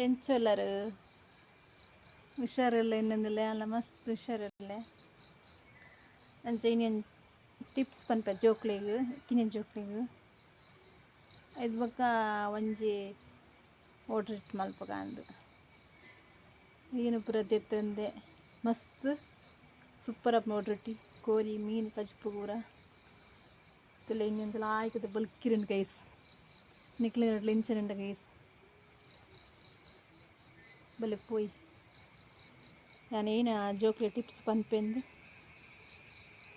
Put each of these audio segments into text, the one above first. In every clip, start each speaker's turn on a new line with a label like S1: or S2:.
S1: ಎಂಚೊಲ್ಲರು ಹುಷಾರಿಲ್ಲ ಇನ್ನೊಂದಿಲ್ಲ ಅಲ್ಲ ಮಸ್ತ್ ಹುಷಾರಿಲ್ಲ. ಅಂಚ ಇನ್ನೇನು ಟಿಪ್ಸ್ ಪನ್ಪ ಜೋಕ್ಲೆಗ್ ಕಿನ್ಯ ಜೋಕ್ಲೆಗ್. ಐದು ಬೊಕ್ಕ ಒಂಜಿ ಆರ್ಡರ್ ಇಟ್ಟು ಮಲ್ಪಗ ಅಂದು ಏನು ಪೂರ ದೆತ್ತಂದೆ ಮಸ್ತ್ ಸೂಪರ್ ಆಪ್ ರೊಟ್ಟಿ ಕೋರಿ ಮೀನು ಕಜಿಪು ಪೂರ ತುಲೆ. ಇನ್ನೊಂದು ಲಾಯ್ಕದ ಬಲ್ಕಿರನ್ ಗೈಸ್, ನಿಕ್ಲೆ ಇಂಚನುಂಡ ಗೈಸ್. ಬಲೆ ಪೋಯಿ, ಯಾನೇನು ಜೋಕ್ಲೆ ಟಿಪ್ಸ್ ಪನ್ಪೆಂದು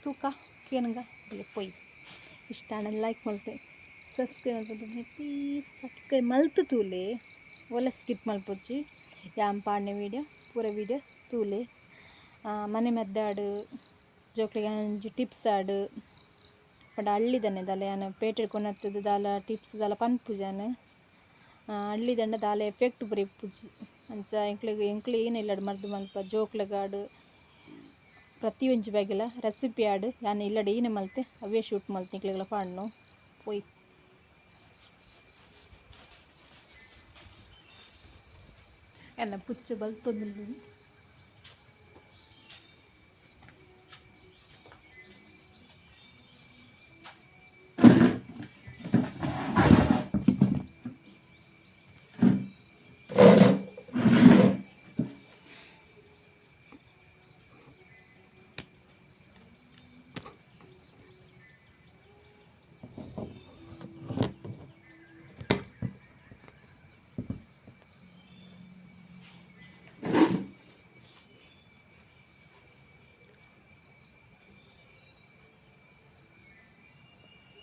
S1: ತೂಕ ಕೇನುಗ. ಬಲೆ ಪೋಯಿ. ಇಷ್ಟ ಆಂಡ ಲೈಕ್ ಮಲ್ಪೆ, ಸಬ್ಸ್ಕ್ರೈಬ್ ಮಲ್ಪೆ. ಪ್ಲೀಸ್ ಸಬ್ಸ್ಕ್ರೈಬ್ ಮಲ್ತು ತೂಲೆ, ಒಲ್ಲ ಸ್ಕಿಪ್ ಮಲ್ಪೊಚ್ಚಿ. ಯಾನ್ ಪಾಡ್ನೆ ವೀಡಿಯೋ ಪೂರ ವೀಡಿಯೋ ತೂಲೆ. ಮನೆ ಮದ್ದಾಡು ಜೋಕ್ಲೆಗ್ ಒಂಜಿ ಟಿಪ್ಸ್ ಆಡು ಪಂಡ ಹಳ್ಳಿದನೆ ದಾಲ ಯಾನ್ ಪೇಟೆಡ್ ಕೊನತ್ತುದು ದಾಲ ಟಿಪ್ಸ್ ದಾಲ ಪನ್ಪುಜಾನ್. ಹಳ್ಳಿದಂಡ ದಾಲ ಎಫೆಕ್ಟ್ ಪೂರ ಇಪ್ಪುಜಿ. ಅಂಚ ಎಂಕ್ಲೆಗ್ ಎಂಕ್ಲೆ ಏನ್ ಇಲ್ಲಡ್ ಮರ್ದ್ ಮಲ್ಪ ಜೋಕ್ಲೆಗಾಡು ಪ್ರತಿಯೊಂಜಿ ಬಗೆಲ ರೆಸಿಪಿ ಆಡು. ಯಾನ್ ಇಲ್ಲಡ್ ಏನೆ ಮಲ್ತೆ ಅವೇ ಶೂಟ್ ಮಲ್ತೆ ನಿಕ್ಲೆಗ್ಲ ಪಾಡ್ನು. ಪೋಯಿ. ಎನ್ನ ಪುಚ್ಚೆ ಬಲ್ತೊಂದುಲ್ಲೆರ್.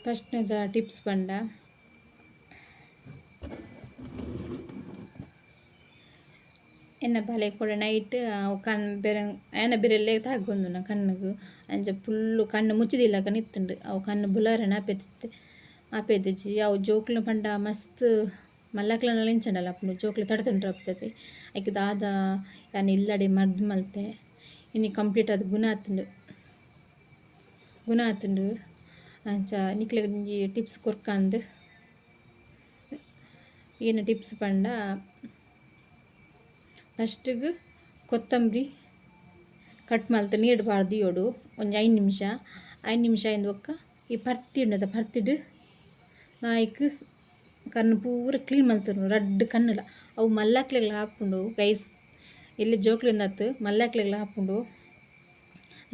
S1: ಫಸ್ಟ್ನೇದ ಟಿಪ್ಸ್ ಪಂಡ ಎನ್ನ ಬಾಲೆ ಕೂಡ ನೈಟ್ ಅವು ಕಣ್ಣು ಬೆರ ಆಯನ ಬಿರೆಲ್ಲೇ ತಾಗೊಂದುನ ಕಣ್ಣುಗು. ಅಂಚ ಫುಲ್ಲು ಕಣ್ಣು ಮುಚ್ಚಿದಿಲ್ಲಕ ನಿತ್ತುಂಡು. ಅವು ಕಣ್ಣು ಬುಲಾರನ ಆಪೆದಿತ್ತೆ ಆಪೆದಿಜ್ಜಿ. ಅವು ಜೋಕ್ಲು ಪಂಡ ಮಸ್ತ್ ಮಲ್ಲಕ್ಲನ ಎಂಚಂಡಲ ಆಪುಂಡು, ಜೋಕ್ಲು ತಡೆತುಂಡ್ರ ಅಪ್ಸತಿ. ಐಕ್ ದಾದ ಯಾನ್ ಇಲ್ಲಡೆ ಮರ್ದ್ ಮಲ್ತೆ. ಇನಿ ಕಂಪ್ಲೀಟ್ ಅದು ಗುಣ ಆತುಂಡು, ಗುಣ ಆತುಂಡು. ಅಂಚ ನಿಕ್ಲೆಗ್ ಒಂಜಿ ಟಿಪ್ಸ್ ಕೊರ್ಕಂದು. ಏನು ಟಿಪ್ಸ್ ಪಂಡ, ಫಸ್ಟಿಗೆ ಕೊತ್ತಂಬರಿ ಕಟ್ ಮಲ್ತ್ ನೀರು ಪಾಡ್ದ್ ದೀಯೊಡು ಒಂಜಿ 5 ನಿಮಿಷ. 5 ನಿಮಿಷ ಆಯಿನ ಬೊಕ್ಕ ಈ ಪರ್ತಿ ಉಂಡತ ಪರ್ತಿಡ್ ಲಾಯ್ಕ್ ಕಣ್ಣು ಪೂರ ಕ್ಲೀನ್ ಮಲ್ತೊಡು, ರಡ್ಡ್ ಕಣ್ಣುಲ. ಅವು ಮಲ್ಲಕ್ಲೆಗ್ಲ ಆಪುಂಡು ಗೈಸ್, ಎಲ್ಲೆ ಜೋಕ್ಲೆಂದತ್ತು ಮಲ್ಲಕ್ಲೆಗ್ಲ ಆಪುಂಡು.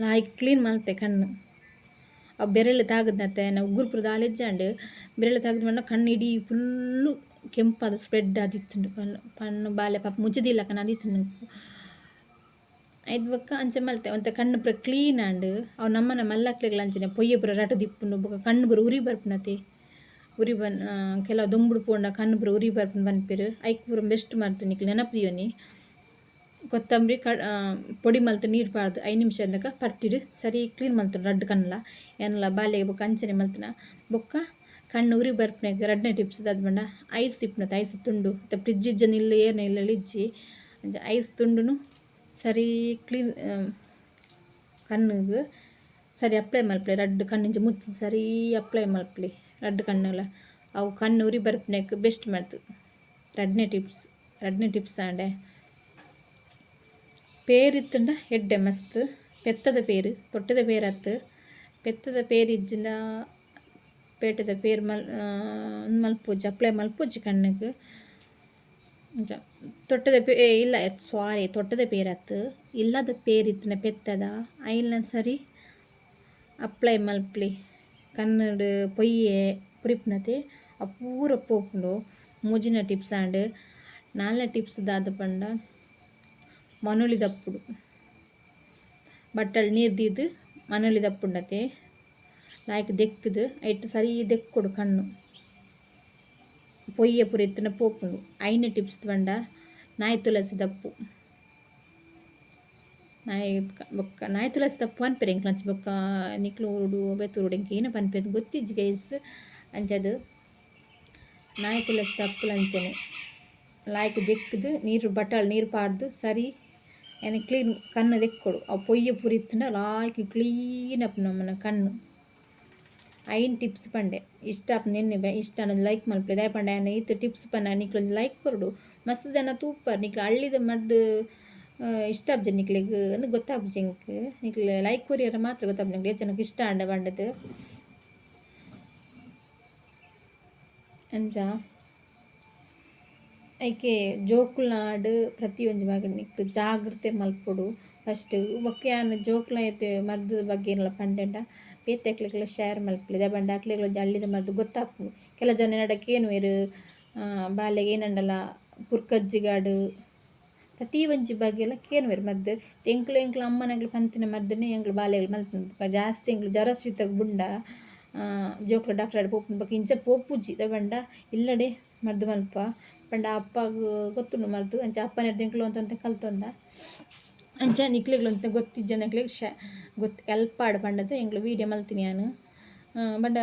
S1: ಲಾಯ್ಕ್ ಕ್ಲೀನ್ ಮಲ್ತೆ ಕಣ್ಣು. ಅವು ಬೆರೆಳು ತಾಗದ್ನತ್ತೆ ನಾವು ಉಗುರು ಪೂರ ದಾಲ ಇಜ್ಜಾಂಡ್. ಬೆರೆಳು ತಾಗದ್ ಪಂಡ ಕಣ್ಣು ಇಡೀ ಫುಲ್ಲು ಕೆಂಪಾದ್ ಸ್ಪ್ರೆಡ್ ಆದಿತ್ತುಂಡು. ಪಣ್ಣು ಪಣ್ಣು ಬಾಲೆ ಪಾಪ ಮುಚ್ಚಿದಿಲ್ಲಕನ ಆದಿತ್ತುಂಡು. ಐದ್ ಬೊಕ್ಕ ಅಂಚ ಮಲ್ತೆ ಒಂತೆ ಕಣ್ಣು ಪೂರ ಕ್ಲೀನ್ ಆಂಡ್. ಅವು ನಮ್ಮನ ಮಲ್ಲಕ್ಲೆಗ್ಲ ಅಂಚನೆ ಪೊಯ್ಯೆ ಪೂರ ರಟುದಿಪ್ಪುಂಡು. ಬೊಕ್ಕ ಕಣ್ಣು ಪೂರ ಉರಿ ಬರ್ಪುನತೆ ಉರಿ ಬನ್ ಕೆಲವು ದೊಂಬುಡು ಪೋಂಡ ಕಣ್ಣು ಪೂರ ಉರಿ ಬರ್ಪುಂಡು ಪನ್ಪೆರ್. ಐಕ್ ಪೂರ ಬೆಸ್ಟ್ ಮರ್ದ್ ನಿಕ್ಲ್ ನೆನಪು ದೀಯೊನಿ. ಕೊತ್ತಂಬರಿ ಕ ಪೊಡಿ ಮಲ್ತ್ ನೀರು ಪಾಡ್ದ್ 5 ನಿಮಿಷ ತನಕ ಪರ್ತಿಡ್ ಸರಿ ಕ್ಲೀನ್ ಮಲ್ತೊಡು ರಡ್ಡ್ ಕಣ್ಣುಲ. ಯಾನ್ಲ ಬಾಲೆಗ್ ಬೊಕ್ಕ ಅಂಚನೆ ಮಲ್ತಿನ. ಬೊಕ್ಕ ಕಣ್ಣು ಉರಿ ಬರ್ಪುನೆಗ್ ರಡ್ಡನೇ ಟಿಪ್ಸ್ ದಾದ ಪಂಡ, ಐಸ್ ಇಪ್ಪುನತೆ ಐಸ್ ತುಂಡು. ಇತ್ತೆ ಫ್ರಿಜ್ ಇಜ್ಜಂದ ಇಲ್ಲ್ ಏರ್ನ ಇಲ್ಲಲ್ ಇಜ್ಜಿ. ಅಂಚ ಐಸ್ ತುಂಡುನು ಸರಿ ಕ್ಲೀನ್ ಕಣ್ಣುಗು ಸರಿ ಅಪ್ಲೈ ಮಲ್ಪುಲೆ. ರಡ್ಡ್ ಕಣ್ಣು ಮುಚ್ಚಿ ಸರಿ ಅಪ್ಲೈ ಮಲ್ಪುಲೆ ರಡ್ಡ್ ಕಣ್ಣುಲ. ಅವು ಕಣ್ಣು ಉರಿ ಬರ್ಪುನೆಕ್ ಬೆಸ್ಟ್ ಮರ್ದ್. ರಡ್ಡನೇ ಟಿಪ್ಸ್, ರಡ್ಡನೇ ಟಿಪ್ಸ್ ಆಂಡೆ. ಪೇರು ಇತ್ತುಂಡ ಎಡ್ಡೆ ಮಸ್ತ್. ಪೆತ್ತದ ಪೇರು, ತೊಟ್ಟದ ಪೇರತ್ತು. ಪೆತ್ತದ ಪೇರು ಇಜ್ಜಿಂಡ ಪೇಟೆದ ಪೇರು ಮಲ್ ಮಲ್ಪೊಚ್ಚಿ, ಅಪ್ಲೈ ಮಲ್ಪೊಚ್ಚಿ ಕಣ್ಣುಗು. ಅಂಚ ತೊಟ್ಟದ ಪೇ ಇಲ್ಲ, ಸಾರಿ, ತೊಟ್ಟದ ಪೇರತ್ತು. ಇಲ್ಲದ ಪೇರು ಇತ್ತುಂಡ ಪೆತ್ತದ ಐಲ್ನ ಸರಿ ಅಪ್ಲೈ ಮಲ್ಪುಲೆ. ಕಣ್ಣುಡು ಪೊಯ್ಯೆ ಪುರಿಪುನತೆ ಅವು ಪೂರ ಪೋಪುಂಡು. ಮೂಜಿನ ಟಿಪ್ಸ್ ಆಂಡ್. ನಾಲ್ನೇ ಟಿಪ್ಸ್ ದಾದ ಪಂಡ, ಮನೊಲಿ ದಪ್ಪುಡು. ಬಟ್ಟಲ್ ನೀರು ದೀದ್ ಮನೊಲಿ ದಪ್ಪುಂಡತೆ ಲಾಯ್ಕ್ ದೆಕ್ಕುದು ಐಟ್ ಸರಿ ದೆಕ್ಕೊಡು ಕಣ್ಣು. ಪೊಯ್ಯೆ ಪೂರ ಇತ್ತುಂಡ ಪೋಪುಂಡು. ಐನ ಟಿಪ್ಸ್ ಪಂಡ ನಾಯಿ ತುಳಸಿ ದಪ್ಪು. ನಾಯಿ ಬೊಕ್ಕ ನಾಯಿ ತುಳಸಿ ದಪ್ಪು ಪನ್ಪೆರ್ ಎಂಕ್ಲಂಚ. ಬೊಕ್ಕ ನಿಕ್ಲು ಊರುಡು ಬೇತೆ ಊರುಡು ಎಂಕ್ ಏನ ಪನ್ಪೆರ್ ಗೊತ್ತಿಜ್ಜಿ ಗೈಸ್. ಅಂಚಾದ್ ನಾಯಿ ತುಳಸಿ ದಪ್ಪುಲ ಅಂಚನೆ ಲಾಯ್ಕ್ ದೆಕ್ಕುದು ನೀರು ಬಟ್ಟಲ್ ನೀರು ಪಾಡ್ದು ಸರಿ ಐನ್ ಕ್ಲೀನ್ ಕಣ್ಣು ದೆಕ್ಕೊಡು. ಅವು ಪೊಯ್ಯೆ ಪೂರ ಇತ್ತುಂಡ ಲಾಯ್ಕ್ ಕ್ಲೀನ್ ಆಪುಂಡು ನಮನ ಕಣ್ಣು. ಐನ್ ಟಿಪ್ಸ್ ಪಂಡೆ. ಇಷ್ಟ ಆಪುಂಡು ಎನ್ನೆ. ಇಷ್ಟ ಆಂಡ ಲೈಕ್ ಮಲ್ಪುಲೆ. ದಾಯೆ ಪಂಡ ಯಾನ್ ಈತ್ ಟಿಪ್ಸ್ ಪನ್ನ ನಿಕ್ಲು ಒಂಜಿ ಲೈಕ್ ಕೊರೊಡು. ಮಸ್ತ್ ಜನ ತೂಪರ್ ನಿಕ್ಲ್ ಹಳ್ಳಿದ ಮರ್ದ್ ಇಷ್ಟ ಆಪುಜಿ ನಿಕ್ಲೆಗ್ ಅಂದ್ ಗೊತ್ತಾಪುಜಿ ಎಂಕ್. ನಿಕ್ಲ್ ಲೈಕ್ ಕೊರಿಯರ ಮಾತ್ರ ಗೊತ್ತಾಪುಜಿ ಎಂಕ್ ಏತ್ ಜನಕ್ ಇಷ್ಟ ಆಂಡ ಪಂಡುದು. ಅಂಚ ಐಕೆ ಜೋಕುಲ್ನಾಡ್ ಪ್ರತಿಯೊಂಜಿ ಮಗು ನಿಕ್ಲ್ ಜಾಗ್ರತೆ ಮಲ್ಪೊಡು ಫಸ್ಟ್. ಬೊಕ್ಕ ಯಾನ್ ಜೋಕುಲ್ನ ಐತೆ ಮರ್ದ್ ಬಗ್ಗೆ ಏನ್ಲ ಪಂಡೆಂಡ ಬೇತೆಕ್ಲೆಗ್ಲ ಶೇರ್ ಮಲ್ಪುಲೆ. ದಾಯೆ ಪಂಡ ಅಕ್ಲೆಗ್ಲ ಒಂಜಿ ಹಳ್ಳಿದ ಮರ್ದ್ ಗೊತ್ತಾಪುಂಡು. ಕೆಲ ಜನ ಎನ್ನಡ ಕೇನುವೆರ್ ಬಾಲೆಗ್ ಏನಂಡಲ ಪುರ್ಕಜ್ಜಿಗಾಡ್ ಪ್ರತಿ ಒಂಜಿ ಬಗೆಲ ಕೇನುವೆರ್ ಮರ್ದ್. ಎಂಕ್ಲು ಎಂಕ್ಲ ಅಮ್ಮನಕ್ಲು ಪಂತಿನ ಮರ್ದನ್ನೇ ಎಂಕ್ಲು ಬಾಲೆಗ್ ಮಲ್ಪುನು. ಜಾಸ್ತಿ ಎಂಕ್ಲು ಜ್ವರ ಶೀತಗ್ ಬುಂಡ ಜೋಕುಲು ಡಾಕ್ಟ್ರ್ ಪೋಪುನು ಬೊಕ ಇಂಚ ಪೋಪುಜಿ. ದಾಯೆ ಪಂಡ ಇಲ್ಲಡೆ ಮರ್ದ್ ಮಲ್ಪ ಪಂಡ ಅಪ್ಪಗ್ ಗೊತ್ತುಂಡು ಮರ್ದ್. ಅಂಚ ಅಪ್ಪನೆರ್ದ್ ಎಂಕ್ಲು ಒಂತೆ ಒಂತೆ ಕಲ್ತೊಂದ. ಅಂಚ ನಿಕ್ಲೆಗ್ಲ ಒಂತೆ ಗೊತ್ತಿಜ್ಜನಕ್ಲೆಗ್ ಗೊತ್ತು ಹೆಲ್ಪ್ ಆಡ್ ಪಂಡದ್ ಎಂಕ್ಲು ವೀಡಿಯೋ ಮಲ್ತಿನಿ ಯಾನ್. ಪಂಡ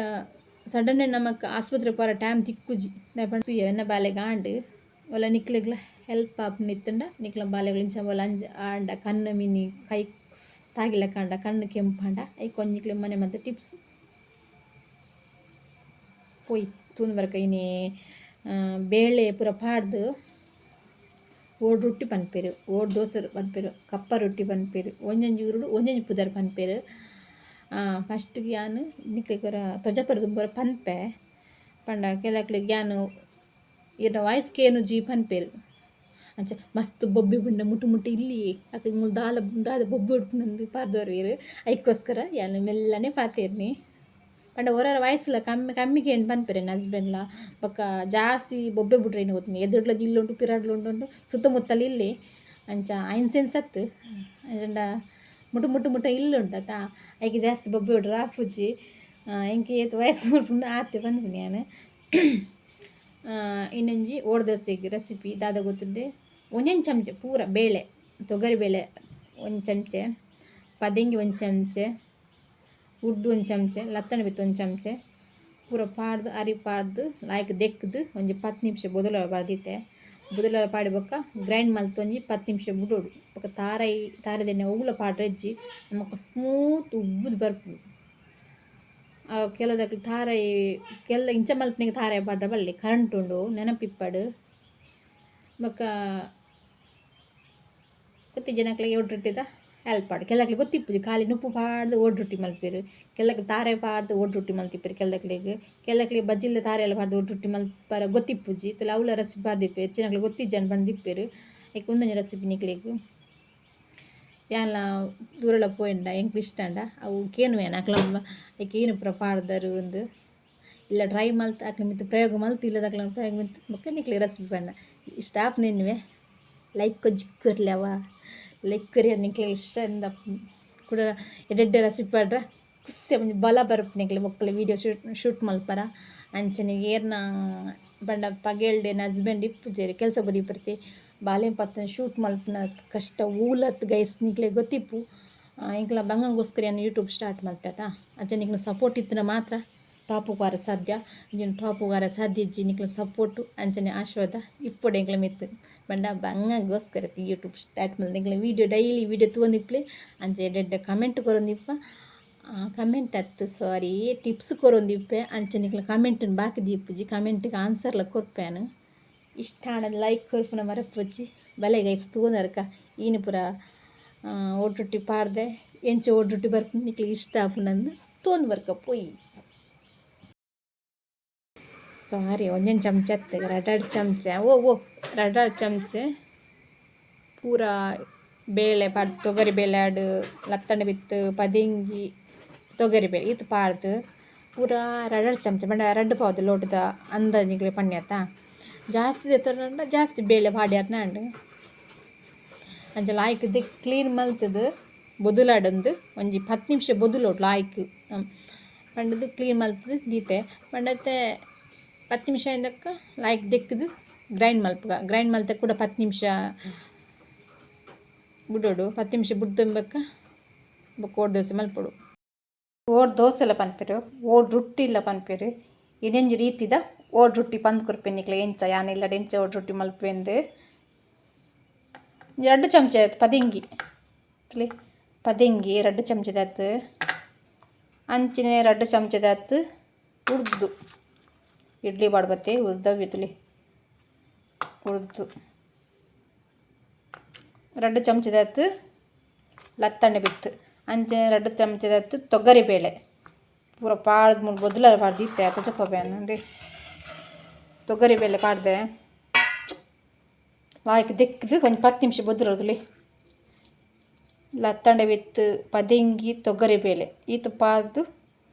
S1: ಸಡನ್ ನಮಕ್ ಆಸ್ಪತ್ರೆ ಪೋರೆ ಟೈಮ್ ತಿಕ್ಕುಜಿ. ದಾಯೆ ಪಂಡ ತೂಯೆ ಎನ್ನ ಬಾಲೆಗ್ ಆಂಡ್ ಒಲ ನಿಕ್ಲೆಗ್ಲ ಹೆಲ್ಪ್ ಆಪುನ ಇತ್ತುಂಡ ನಿಕ್ಲ ಬಾಲೆಗ್ ಇಂಚ ಒಲ ಅಂಚ ಆಂಡ ಕಣ್ಣು ಮಿನಿ ಕೈ ತಾಗಿಲೆಕ್ಕ ಆಂಡ ಕಣ್ಣು ಕೆಂಪಾಂಡ ಐಕ್ ಒಂಜಿ ನಿಕ್ಲೆ ಮನೆ ಮದ್ದು ಟಿಪ್ಸ್. ಪೋಯಿ ತೂಂದು ಬರ್ಕ ಇನಿ ಬೇಳೆ ಪೂರ ಪಾಡ್ದು ಓಡ್ ರೊಟ್ಟಿ ಪನ್ಪೆರ್, ಓಡ್ ದೋಸೆ ಪನ್ಪೆರ್, ಕಪ್ಪ ರೊಟ್ಟಿ ಪನ್ಪೆರ್, ಒಂಜೊಂಜಿ ಊರುಡು ಒಂಜೊಂಜಿ ಪುದರ್ ಪನ್ಪೆರ್. ಫಸ್ಟ್ಗೆ ಯಾನ್ ನಿಕ್ಲೆಗ್ ಒರ ತೊಜಪರ ದುಂಬು ಪನ್ಪೆ ಪಂಡ ಕೆಲಕ್ಲೆಗ್ ಯಾನ್ ಇರ್ನ ವಾಯ್ಸ್ ಕೇನುಜಿ ಪನ್ಪೆರ್. ಅಂಚ ಮಸ್ತ್ ಬೊಬ್ಬೆ ಬುಂಡ ಮುಟ್ಟು ಮುಟ್ಟು ಇಲ್ಲಿ ಅಕ್ಲ್ ಮೂಲು ದಾಲ ದಾದ ಬೊಬ್ಬೆ ಉಡ್ಪುನಂದು ಪಾರ್ದೋರ್ವೆರ್. ಐಕ್ಕೋಸ್ಕರ ಯಾನ್ ಮೆಲ್ಲನೆ ಪಾತೆರ್ನಿ. ಪಂಡ ಒರೊರ ವಾಯ್ಸ್ಲ ಕಮ್ಮಿ ಕಮ್ಮಿ ಕೇಂದ್ ಪನ್ಪೆರ್ ಎನ್ನ ಹಸ್ಬೆಂಡ್ಲ. ಬೊಕ್ಕ ಜಾಸ್ತಿ ಬೊಬ್ಬೆ ಬುಡ್ರೆ ಗೊತ್ತುಂಡು ಎದುರುಡ್ಲ ಜಿಲ್ಲು ಉಂಡು ಪಿರಾಡ್ಲ ಉಂಡು ಸುತ್ತಮುತ್ತಲ ಇಲ್ಲೆ. ಅಂಚ ಐನ್ ಸೆನ್ಸ್ ಅತ್ತು ಅಂಡ ಮುಟ್ಟು ಮುಟ್ಟು ಮುಟ್ಟ ಇಲ್ಲು ಉಂಡತ ಐಕ್ ಜಾಸ್ತಿ ಬೊಬ್ಬೆ ಬುಡ್ರೆ ಆಪುಜಿ. ಎಂಕ್ ಏತ್ ವಯಸ್ಸು ಮಲ್ಪುಂಡು ಆತೆ ಪನ್ಪಿನಿ ಯಾನ್. ಇನ್ನೊಂಜಿ ಓಡ್ ದೋಸೆಗ್ ರೆಸಿಪಿ ದಾದ ಗೊತ್ತುಂಡೆ. ಒಂಜೊಂಜಿ ಚಮಚ ಪೂರ ಬೇಳೆ ತೊಗರಿ ಬೇಳೆ ಒಂದು ಚಮಚೆ, ಪದೆಂಗಿ ಒಂದು ಚಮಚೆ, ಉರ್ದು ಒಂದು ಚಮಚೆ, ಲತ್ತಂಡೆ ಬಿತ್ತು ಒಂದು ಚಮಚೆ ಪೂರ ಪಾಡ್ದು ಅರಿ ಪಾಡ್ದು ಲಾಯ್ಕ್ ದೆಕ್ಕ್ದು ಒಂಜಿ 10 ನಿಮಿಷ ಬೊದಲ ಪಾಡ್ದಿತ್ತೆ. ಬೊದಲ ಪಾಡಿ ಬೊಕ್ಕ ಗ್ರೈಂಡ್ ಮಲ್ತ್ ಒಂಜಿ 10 ನಿಮಿಷ ಬುಡೊಡು. ಬೊಕ್ಕ ತಾರಾಯಿ ತಾರೆದೆಣ್ಣೆ ಒವ್ಲ ಪಾಡ್ರೆಜ್ಜಿ ನಮಕ್ ಸ್ಮೂತ್ ಉಬ್ಬುದು ಬರ್ಪುಂಡು. ಕೆಲವುದಕ್ಲು ತಾರಾಯಿ ಕೆಲ ಇಂಚ ಮಲ್ಪುನೆಗ್ ತಾರಾಯಿ ಪಾಡ್ರೆ ಬಲ್ಲಿ ಕರೆಂಟ್ ಉಂಡು ನೆನಪಿಪ್ಪಡು. ಬೊಕ್ಕ ಗೊತ್ತಿಜ್ಜನಕ್ಲೆಗ್ ಓಡ್ ರೊಟ್ಟಿದ ಹೆಲ್ಪ್ ಆಡ್ ಕೆಲಕ್ಲೆಗ್ ಗೊತ್ತಿಪ್ಪುಜಿ ಖಾಲಿ ನುಪ್ಪು ಪಾಡ್ದು ಓಡ್ ರೊಟ್ಟಿ ಮಲ್ಪೆರ್. ಕೆಲಕ್ಲೆ ತಾರಾಯಿ ಪಾಡ್ದು ಓಡ್ ರೊಟ್ಟಿ ಮಲ್ತಿಪ್ಪೆರ್ ಕೆಲಕ್ಲೆಗ್. ಕೆಲಕ್ಲೆಗ್ ಬಜ್ಜಿಲ್ದ ತಾರಾಯಿ ಎಲ್ಲ ಪಾಡ್ದು ಓಡ್ ರೊಟ್ಟಿ ಮಲ್ಪರ ಗೊತ್ತಿಪ್ಪುಜಿ. ಇತ್ತಲ ಅವ್ಲ ರೆಸಿಪಿ ಪಾಡ್ದಿಪ್ಪೆರ್ ಹೆಚ್ಚಿನಕ್ಲೆಗ್ ಗೊತ್ತಿಜ್ಜಂಡ್ ಪಂದಿಪ್ಪೆರ್. ಐಕ್ ಉಂದೊಂಜಿ ರೆಸಿಪಿ ನಿಕ್ಲೆಗ್. ಯಾನ್ಲ ದೂರಲ ಪೋಯಿಂಡ ಎಂಕ್ ಇಷ್ಟ ಆಂಡ ಅವು ಕೇನುವೆ ಅಕ್ಲ ಐಕ್ ಏನ್ ಪೂರ ಪಾಡ್ದರ್ ಅಂದ್. ಇಲ್ಲ ಟ್ರೈ ಮಲ್ತ್ ಅಕ್ಲೆ ಮಿತ್ತ್ ಪ್ರಯೋಗ ಮಲ್ತ್ ಇಲ್ಲದಕ್ಲೆನ ಪ್ರಯೋಗ ಮಿತ್ತ್ ಬೊಕ್ಕ ನಿಕ್ಲೆಗ್ ರೆಸಿಪಿ ಪಂಡ. ಇಷ್ಟ ಆಪುನೆನ್ನುವೆ ಲೈಕ್ ಒಂಜಿ ಕೊರ್ಲೆ ಅವ ಲೈಕ್ ಕೊರಿಯರ್ ನಿಕ್ಲೆಗ್ ಇಷ್ಟ ಕುಡ ಎಡ್ಡೆ ರೆಸಿಪಿ ಪಾಡ್ರೆ ಖುಷಿ ಒಂಜಿ ಬಲ ಬರ್ಪುಂಡು ನಿಕ್ಲೆ ಬೊಕ್ಕಲ ವೀಡಿಯೋ ಶೂಟ್ ಶೂಟ್ ಮಲ್ಪರ. ಅಂಚನೆ ಏರ್ನ ಪಂಡ ಪಗೆಲ್ಡ್ ಎನ್ನ ಹಸ್ಬೆಂಡ್ ಇಪ್ಪುಜೆರ್ ಕೆಲಸ ಪೋದಿಪ್ಪರ್ತೆ ಬಾಲೆನ್ ಪತ್ತೊಂದು ಶೂಟ್ ಮಲ್ಪುನ ಕಷ್ಟ ಓಲತ್ ಗೈಸ್ ನಿಕ್ಲೆಗ್ ಗೊತ್ತಿಪ್ಪು. ಎಂಕ್ಲ ಬಂಗಗೋಸ್ಕರ ಯಾನ್ ಯೂಟ್ಯೂಬ್ ಸ್ಟಾರ್ಟ್ ಮಲ್ತೆ ಅಂಚ ನಿಕ್ಲೆನ ಸಪೋರ್ಟ್ ಇತ್ತಿನ ಮಾತ್ರ ಟಾಪ್ ಪೋರೆ ಸಾಧ್ಯ. ಅಂಚಿನ ಟಾಪ್ ಪೋರೆ ಸಾಧ್ಯ ಇಜ್ಜಿ ನಿಕ್ಲೆನ ಸಪೋರ್ಟು ಅಂಚನೆ ಆಶೀರ್ವಾದ ಇಪ್ಪೊಡು ಎಂಕ್ಲೆ ಮಿತ್ತ್. ಪಂಡ ಬಂಗಗೋಸ್ಕರ ಯೂಟ್ಯೂಬ್ ಸ್ಟಾರ್ಟ್ ಮಲ್ತೆ ನಿಕ್ಲೆನ ವೀಡಿಯೋ ಡೈಲಿ ವೀಡಿಯೋ ತೂವೊಂದಿಪ್ಪುಲೆ. ಅಂಚ ಎಡ್ಡೆ ಎಡ್ಡೆ ಕಮೆಂಟ್ ಕೊರೊಂದಿಪ್ಪ. ಕಮೆಂಟ್ ಅತ್ತು ಸಾರಿ ಟಿಪ್ಸ್ ಕೊರೊಂದಿಪ್ಪೆ. ಅಂಚ ನಿಕ್ಲೆನ ಕಮೆಂಟ್ನ್ ಬಾಕಿ ದೀಪುಜಿ ಕಮೆಂಟ್ಗ್ ಆನ್ಸರ್ಲ ಕೊರ್ಪೆ ಯಾನ್. ಇಷ್ಟ ಆಂಡ ಲೈಕ್ ಕೊರ್ಪುನ ಮರಪೊಡ್ಚಿ. ಬಲೆ ಗೈಸ್ ತೂವೊನರ್ಕ ಈನ್ ಪೂರ ಓಡ್ ರೊಟ್ಟಿ ಪಾಡ್ದೆ ಎಂಚ ಓಡ್ ರೊಟ್ಟಿ ಬರ್ಪುಂಡು ನಿಕ್ಲೆಗ್ ಇಷ್ಟ ಆಪುಂಡಂದ್ ತೂವೊಂದು ಬರ್ಕ ಪೋಯಿ. ಸಾರಿ ಒಂಜೊಂಜಿ ಚಮಚ ಅತ್ತ್ ರಡ್ಡ್ ಚಮಚ ಓ ಓ ರಡ್ಡ್ ಚಮಚ ಪೂರ ಬೇಳೆ ಪಾಡ್ದ್ ತೊಗರಿ ಬೇಳೆ ಆಡ್ ಲತ್ತಂಡೆ ಬಿತ್ತ್ ಪದೆಂಗಿ ತೊಗರಿ ಬೇಳೆ ಈತ್ ಪಾಡ್ದ್ ಪೂರ ರಡ್ಡ್ ಚಮಚ ಪಂಡ ರಡ್ಡ್ ಪಾವುದ ಲೋಟದ ಅಂದಾಜ್ ನಿಕ್ಲೆಗ್ ಪನ್ನೆ ಅತ್ತ. ಜಾಸ್ತಿ ದೆತ್ತೊಂಡ ಜಾಸ್ತಿ ಬೇಳೆ ಪಾಡ್ಯರ್ನ ಆಂಡ್. ಅಂಚ ಲಾಯ್ಕ್ ದೆಕ್ಕ್ ಕ್ಲೀನ್ ಮಲ್ತ್‌ದ್ ಬೊದುಲಾಡೊಂದು ಒಂಜಿ 10 ನಿಮಿಷ ಬೊದುಲೊಡು ಲಾಯ್ಕ್ ಪಂಡುದು ಕ್ಲೀನ್ ಮಲ್ತ್‌ದ್ ದೀತೆ. ಪಂಡ ಇತ್ತೆ 10 ನಿಮಿಷ ಆಯಿಬೊಕ್ಕ ಲಾಯ್ಕ್ ದೆಕ್ಕ್‌ದ್ ಗ್ರೈಂಡ್ ಮಲ್ಪುಗ. ಗ್ರೈಂಡ್ ಮಲ್ತೆ ಕೂಡ 10 ನಿಮಿಷ ಬುಡೊಡು. 10 ನಿಮಿಷ ಬುಡ್ದು ಬೊಕ್ಕ ಬೊಕ್ಕ ಓಡ್ ದೋಸೆ ಮಲ್ಪೊಡು. ಓಡ್ ದೋಸೆಲ ಪನ್ಪೆರ್, ಓಡ್ ರೊಟ್ಟಿಲ ಪನ್ಪೆರ್. ಇಂದೊಂಜಿ ರೀತಿದ ಓಡ್ ರೊಟ್ಟಿ ಪಂದ್ ಕೊರ್ಪೆ ನಿಕ್ಲೆಗ್ ಎಂಚ ಯಾನ್ ಇಲ್ಲಡ್ ಎಂಚ ಓಡ್ ರೊಟ್ಟಿ ಮಲ್ಪುವೆಂದ್. ರಡ್ಡ್ ಚಮಚ ಪದೆಂಗಿ ತೂಲೆ ಪದೆಂಗಿ ರಡ್ಡ್ ಚಮಚದಾತ್ ಅಂಚನೆ ರಡ್ಡ್ ಚಮಚದಾತ್ ಉರ್ದು. ಇಡ್ಲಿ ಪಾಡ್ಬತ್ತೆ ಉರ್ದವ್ವೆ ತೂಲೆ ಉರ್ದು. 2 ಚಮಚದತ್ತು ಲತ್ತಂಡೆ ಬಿತ್ತು ಅಂಚೆ 2 ಚಮಚದತ್ತು ತೊಗರಿ ಬೇಳೆ ಪೂರ ಪಾಡ್ದು ಮುಳು ಬೊದಲ ಪಾಡ್ದು ಇತ್ತೆ ತೋಜಪ್ಪ ಬೇನೆ ತೊಗರಿ ಬೇಳೆ ಪಾಡ್ದೆ ಲಾಯ್ಕ್ ದೆಕ್ಕಿದು ಒಂಜಿ 10 ನಿಮಿಷ ಬೊದಲೊದುಲಿ ಲತ್ತಂಡೆ ಬಿತ್ತು ಪದೆಂಗಿ ತೊಗರಿ ಬೇಳೆ ಈತು ಪಾಡ್ದು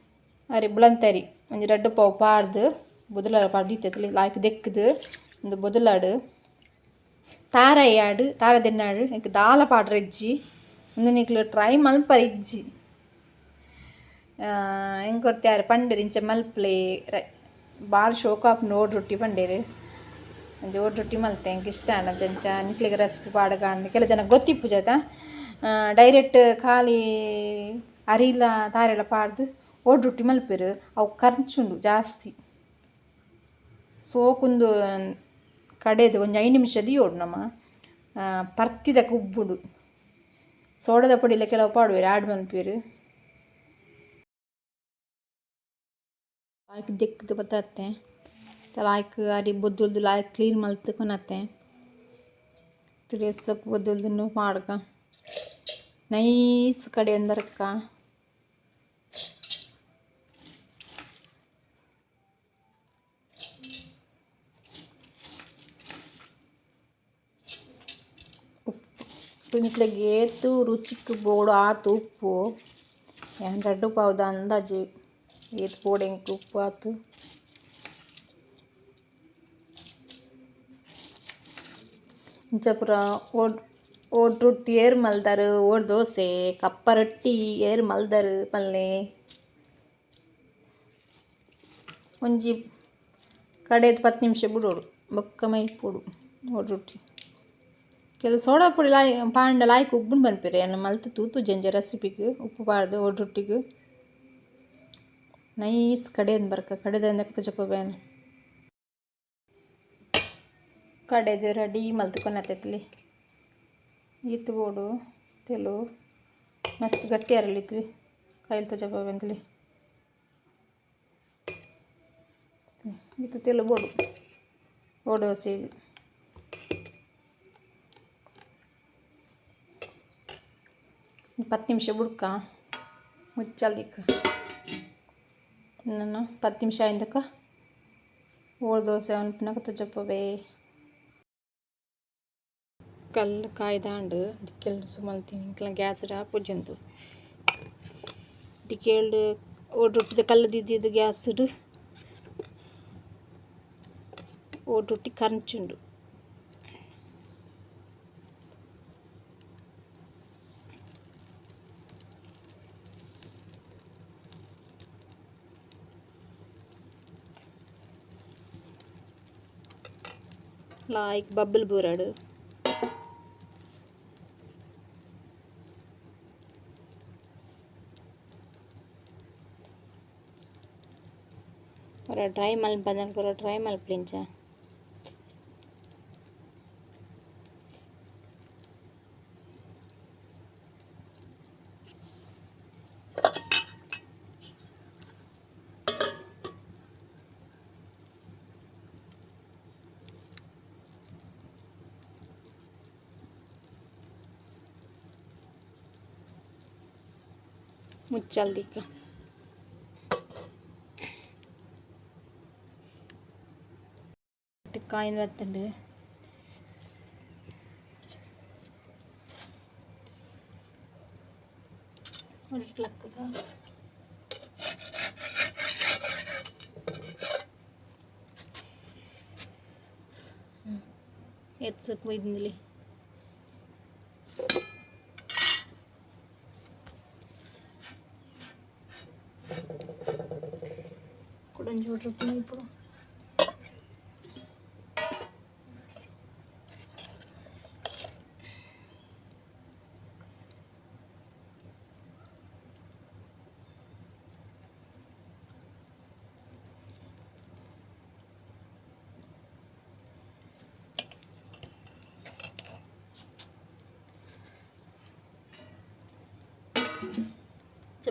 S1: ಅರಿ ಬುಳಂತರಿ ಒಂಜಿ 2 ಪಾವು ಪಾಡ್ದು ಬೊದಲ ಪಾಡ್ದು ಇತ್ತೆ ಲಾಯ್ಕ್ ದೆಕ್ಕಿದು ಒಂದು ಬೊದಲಾಡು ತಾರ ಯಾಡು ತಾರ ದೆನ್ನಾಡು ಎಂಕ್ ದಾಲ ಪಾಡ್ರೆ ಇಜ್ಜಿ ಉಂದು ನಿಕ್ಲು ಟ್ರೈ ಮಲ್ಪರೆ ಇಜ್ಜಿ ಎಂಕ್ ಯಾರು ಪಂಡೇರು ಇಂಚ ಮಲ್ಪಲೆ ಭಾಳ ಶೋಕ್ ಆಪುಂಡು ಓಡ್ ರೊಟ್ಟಿ ಪಂಡೇರು ಒಂಜಿ ಓಡ್ ರೊಟ್ಟಿ ಮಲ್ತೆ ಎಂಕ್ ಇಷ್ಟ ಆಂಡ ಅಂಚ ನಿಕ್ಲೆಗ್ ರೆಸಿಪಿ ಪಾಡಗ ಅಂದ್ ಕೆಲ ಜನ ಗೊತ್ತಿಪ್ಪುಜತ ಡೈರೆಕ್ಟ್ ಖಾಲಿ ಅರಿಲ ತಾರೆಲ ಪಾಡ್ದು ಓಡ್ ರೊಟ್ಟಿ ಮಲ್ಪೆರು ಅವು ಖರ್ಚುಂಡು ಜಾಸ್ತಿ ಸೋಕುಂದು ಕಡೆದು ಒಂಜಿ 5 ನಿಮಿಷ ದಿಯೋಡು ನಮ್ಮ ಪರ್ತಿದ ಕುಬ್ಬುಡು ಸೋಡದ ಪೊಡಿಲ ಕೆಲವು ಪಾಡುವೆರು ಆಡ್ ಮನ್ಪುವೆರು ಲಾಯ್ಕ್ ದೆಕ್ಕ್ದ್ ಬತ್ತತ್ತೆ ಲಾಯ್ಕ್ ಅರಿ ಬೊದ್ದುಲ್ದು ಲಾಯ್ಕ್ ಕ್ಲೀನ್ ಮಲ್ತ್ ಕೊನತ್ತೆ ತಿರ್ಯಸಕ್ ಬೊದ್ದುಲ್ದು ಪಾಡ್ಕ ನೈಸ್ ಕಡೆ ಒಂದ್ ಬರಕ್ಕ ಉಪ್ಪು ನಿಕ್ಲೆಗ್ ಏತ್ ರುಚಿಕ್ ಬೋಡು ಆತು ಉಪ್ಪು ಯಾನ್ 2 ಪಾವುದ ಅಂದಾಜು ಏತ್ ಬೋಡು ಎಂಕ್ ಉಪ್ಪು ಆತು ಇಂಚ ಪೂರ ಓಡ್ ಓಡ್ ರೊಟ್ಟಿ ಏರ್ ಮಲ್ದಾರು ಓಡ್ ದೋಸೆ ಕಪ್ಪ ರೊಟ್ಟಿ ಏರ್ ಮಲ್ದಾರು ಪಲ್ಲೆ ಒಂಜಿ ಕಡೆದು 10 ನಿಮಿಷ ಬುಡೋಡು ಬೊಕ್ಕ ಮೈಪೊಡು ಓಡ್ ರೊಟ್ಟಿ ಕೆಲವು ಸೋಡಾ ಪೊಡಿ ಲಾಯ್ ಪಾಂಡ ಲಾಯ್ಕ್ ಉಪ್ಪುನು ಪನ್ಪೆರ್ ಯಾನ್ ಮಲ್ತ್ ತೂತುಜಿ ರೆಸಿಪಿಗ್ ಉಪ್ಪು ಪಾಡ್ದು ಓಡ್ ರೊಟ್ಟಿಗ್ ನೈಸ್ ಕಡೆದು ಬರ್ಕ ಕಡೆದ ತೋಜಪ್ಪ ಬೇನೆ ಕಡೆದು ರೆಡಿ ಮಲ್ತ್ ಕೊನತ್ತೆತ್ಲಿ ಈತ್ ಬೋಡು ತೆಲು ಮಸ್ತ್ ಗಟ್ಟಿ ಅರಳಿತ್ಲಿ ಕೈಲ್ ತೋಜಪ್ಪ ಬೆಂದ್ಲಿ ಈತ್ ತೆಲು ಬೋಡು ಓಡ್ ದೋಸೆಗ್ 10 ನಿಮಿಷ ಬುಡ್ಕ ಮುಚ್ಚಲ್ದಿಕ್ಕ ನನ್ನ 10 ನಿಮಿಷ ಆಯಿಂದಕ್ಕ ಓಡ್ ದೋಸೆ ಅನ್ಪುನಗ ತೋಜಪ್ಪವೇ ಕಲ್ಲು ಕಾಯ್ದಾಂಡು ದಿಕ್ಕೆಲ್ಡ್ ಸುಮಲ್ತೀನಿ ಇಂಕ್ಲ ಗ್ಯಾಸ್ ಆಪುಜುಂದು ದಿಕ್ಕೆಲ್ಡ್ ಓಡ್ ರೊಟ್ಟಿದ ಕಲ್ಲು ದಿದ್ದಿದ್ದು ಗ್ಯಾಸ್ಡ್ ಓಡ್ ರೊಟ್ಟಿ ಕರ್ಂಚುಂಡು ಲಾಯ್ಕ್ ಬಬ್ಬಲ್ ಬೂರಡು ಒರ ಡ್ರೈ ಮಲ್ಪಂದನ್ ಪೂರ ಡ್ರೈ ಮಲ್ಪಲಿಂಚ ಮುಚ್ಚಲ್ದಿಕ್ಕ ಕಾಯಿನ ಬತ್ತಂಡು ಎತ್ಸಕ್ ಒಯ್ದಿಂದಿಲ್ಲಿ ಕುಡಂಜಿ ರೊಟ್ಟಿ ಮಲ್ಪೊಡು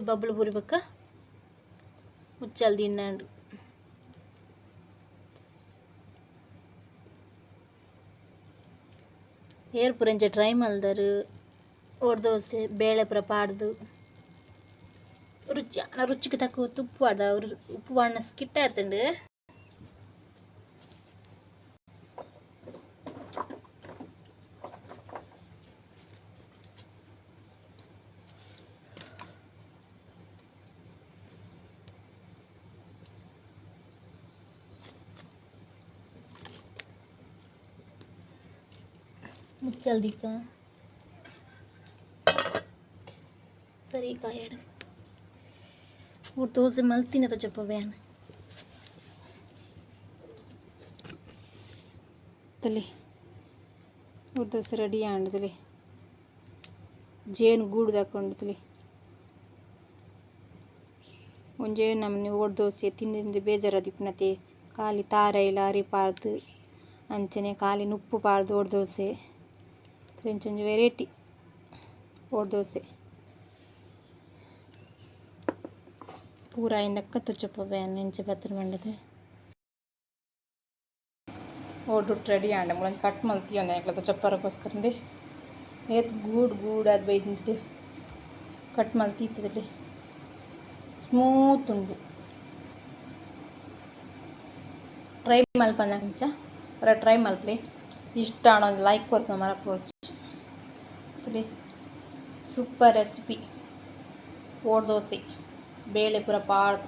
S1: ಬಬ್ಲು ಬೂರಿ ಬೊಕ್ಕ ಮುಚ್ಚಲ್ ದಿನ್ನಾಂಡ್ ಏರ್ ಪೂರ ಇಂಚ ಟ್ರೈ ಮಲ್ದರು ಓಡ್ ದೋಸೆ ಬೇಳೆ ಪೂರ ಪಾಡ್ದು ರುಚಿ ರುಚಿಗೆ ತಕ್ಕ ತುಪ್ಪ ಪಾಡ್ದ ಉಪ್ಪು ಪಾಡ್ನ ಸ್ಕಿಟ್ ಆತುಂಡು. ಮುಚ್ಚಲ್ ದಿಕ್ಕ ಸರಿ ಕಾಯಡು ದೋಸೆ ಮಲ್ತಿನ ತೋಚಪ್ಪ ಬ್ಯಾನ್ ತಲೆ ದೋಸೆ ರೆಡಿ ಆಂಡದಲೆ ಜೇನು ಗೂಡು ದಾಕೊಂಡು ತಲೆ ಒಂಜೇ ನಮ್ಮನೆ ಓಡ್ ದೋಸೆ ತಿಂದು ತಿಂದು ಬೇಜಾರದಿಪ್ಪುನತೆ ಖಾಲಿ ತಾರೈಲ ಅರಿ ಪಾಡ್ದು ಅಂಚನೆ ಖಾಲಿ ನುಪ್ಪು ಪಾಡ್ದು ಓಡ್ ದೋಸೆ ಇಂಚೊಂಜಿ ವೆರೈಟಿ ಓಡ್ ದೋಸೆ ಪೂರ ಆಯಿಂದಕ್ಕ ತುಚ್ಚಪ್ಪ ಬ್ಯಾನ್ ಇಂಚ ಬತ್ತರ ಮಂಡದೆ ಓಡು ರೆಡಿ ಆಂಡ ಮುಳಂಜಿ ಕಟ್ ಮಲ್ತಿಯೊಂದೆ ಎಂಕ್ಲ ತುಚ್ಚಪ್ಪರಗೋಸ್ಕರಂದೆ ಏತ್ ಗೂಡು ಗೂಡು ಅದು ಬೈದಿಂತಿದೆ ಕಟ್ ಮಲ್ತಿ ಸ್ಮೂತ್ ಉಂಡು. ಟ್ರೈ ಮಲ್ಪಂದ ಅಂಚ ಪೂರ ಟ್ರೈ ಮಲ್ಪಲೆ ಇಷ್ಟ ಆಂಡ ಒಂಜಿ ಲೈಕ್ ಕೊರ್ಪುನ ಮರಪೊಡ್ಚಿ. ಸೂಪರ್ ರೆಸಿಪಿ ಓಡ್ ದೋಸೆ ಬೇಳೆ ಪೂರ ಪಾಡ್ದು.